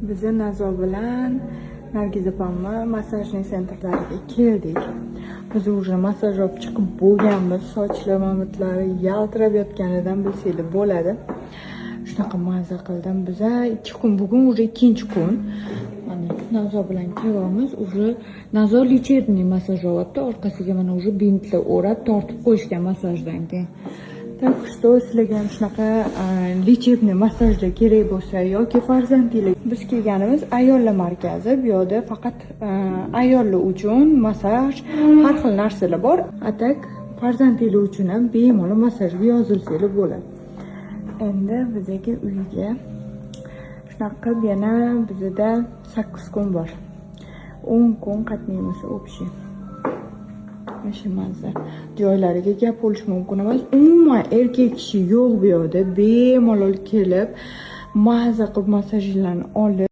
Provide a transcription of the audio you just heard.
Biza Nazo bilan Nargiz opamni массажный центр lariga keldik. Biz уже massaj olib chiqib bo'lganmiz. Sochlar mamitlari yaltirab yotganidan bilsanglar bo'ladi. Shunaqa maza qildim. Biza 2 kun, bugun уже ikkinchi kun. Mana Nazo bilan kelyapmiz. Уже Nazo лечебный massaj olyapti. Orqasiga mana уже bintlar o'rab tortib qo'yishgan massajdan keyin. Так что sizlarga ham shunaqa лечебный massajlar kerak bo'lsa yoki farzandinglar, biz kelganimiz ayollar markazi. Bu yoqda faqat ayollar uchun massaj, har xil narsalar bor. А так farzandinglar uchun ham bemalol massajga yozilsanglar bo'ladi. Endi bizaga uyga shunaqa qilib yana bizada 8 kun bor. 10 kun qatnaymiz общий. Shu mazza joylariga gap bo'lishi mumkin emas. Umuman erkak kishi yo'q bu yoqda. Bemalol kelib, maza qilib massajlarni olib